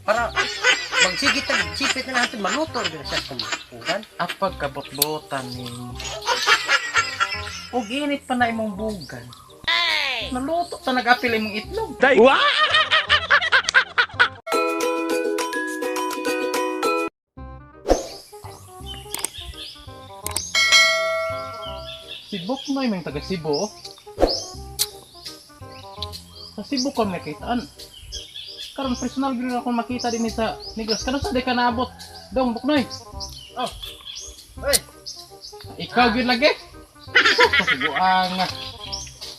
Para magsigit ang sipit na natin maluto rin siya kumukugan. Apag kabot-botan nimo. Ug init pa na imong bugan. Naluto ta nag-apil imong itlog. Si Buknoy may taga Cebu, oh. Sa Cebu ko nakitaan. Karon personal gyud ako makita din sa Negros. Karon sa di ka naabot. Dong Buknoy. Oh. Uy, Ikaw gyud lagi. Kasubuang.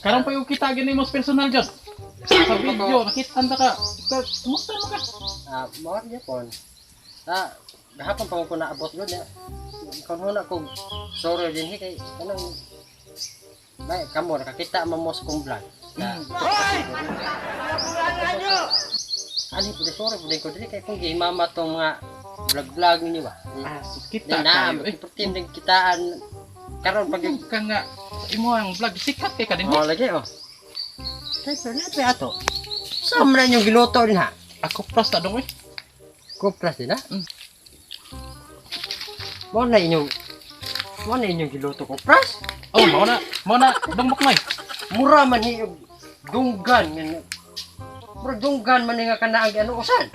Karon pa yung kita gyud nimo sa personal jud. Sa video nakita ta ka. Ikaw, kumusta mo ka? Ah, mao rin yapon. Ah, gahapon pa ko naabot gud niya. Kon huna ko sorry din kay kanang may kamo nakakita man mo sa kong vlog. Na, ani pud sorry pud ko dili kay kung gihimama tong mga vlog-vlog ninyo ba. Ah, so kita Na, kayo. Eh, team din kitaan karon pag ka nga sa imong vlog sikat kay ka din. Oh, lagi oh. Kay pero na ato. Sa man yung giluto din ha. Ako plus na dong eh. Kupras din ha. Mm. Mo na inyong mo na inyong giluto kupras. Oh, mao na dong Buknoy. Mura man ni yung dunggan nga mura dunggan man ni nga kanaang ano usan.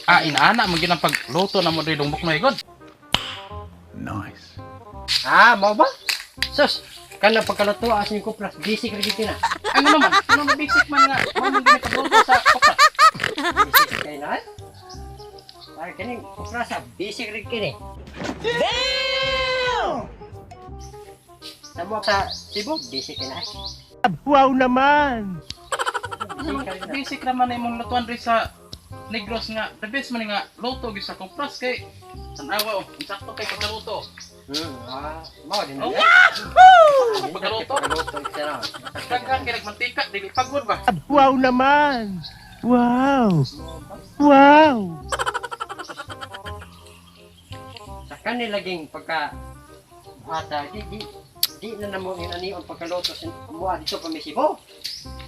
Ah, inaana mo gyud ang pagluto na mo diri dong Buknoy god. Nice. Ah, mao ba? Sus, kana pagkaluto as yung kupras, basic ra gid na. Ano naman? Ano man basic man nga mao man gyud pagluto sa kupras. Basic kay na. Eh. Ay kini kupras ah, basic ra kini. Damn! Sa mo sa Cebu, basic kay na. Wow naman! Ano man, basic naman na imong lutuan diri sa Negros nga the best man nga luto gyud sa kupras kay tanawa oh, ang sakto kay pagkaluto. Ah, mao din na. Oh, Yahoo! Pagkaluto. Pagkaluto siya. Daghan kay nagmantika dili pagod ba? Wow naman! Wow! Wow! Sa kanila ging pagka buhata, di na namo yung ani ang pagkaluto sa mua dito pa may Cebu.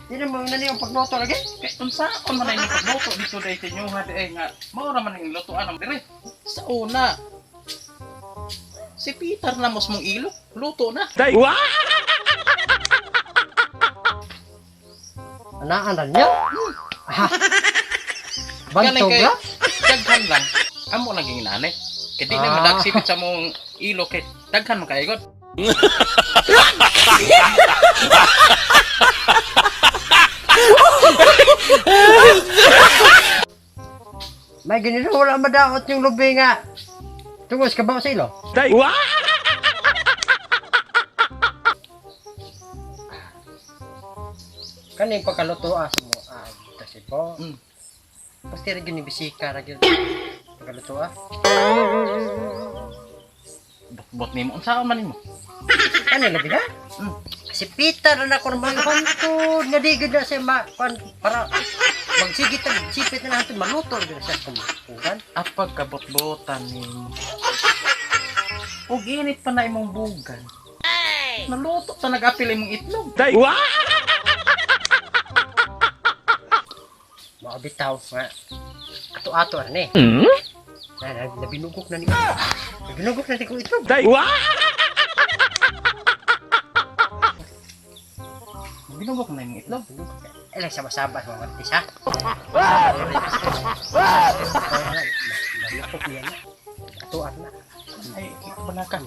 Di na mo nani ang pagluto lagi. Kay unsaon man ay pagluto dito dai sa inyo ha di nga mao ra man ang lutuan ang dire. Sa una si Peter na mos mong ilo, luto na. Anaan ra niya. Ah. Galing Bantog kay ra. daghan lang. Amo lang ging inani. Kay di na Ah. madagsipit sa mong ilo kay daghan man kay god. May ganito wala madaot yung lubi nga. Tungos ka ba sa ilo? Kaning pagkaluto ah, sa mo ah, dito sa Cebu. Pasti ra gyud ni bisika ra gyud. Pagkaluto ah. Bot nimo unsaon man nimo? Kani labi na? Si Peter na ako ng mga bantod nga di gud na siya ma kwan, para magsigit ang sipit na natin maluto gud na siya kumukugan. Apag kabot-botan nimo. Ug init pa na imong bugan. Naluto ta nag-apil imong itlog. Mao bitaw nga ato-ato ra ni. Na, na nabinugok na ni. Nabinugok na ni ko itlog. Binubok na imong itlog. Eh lang sama-sama sa mga artis ha. Nabinugok niya na. Ato-ato na. Ay, banakan.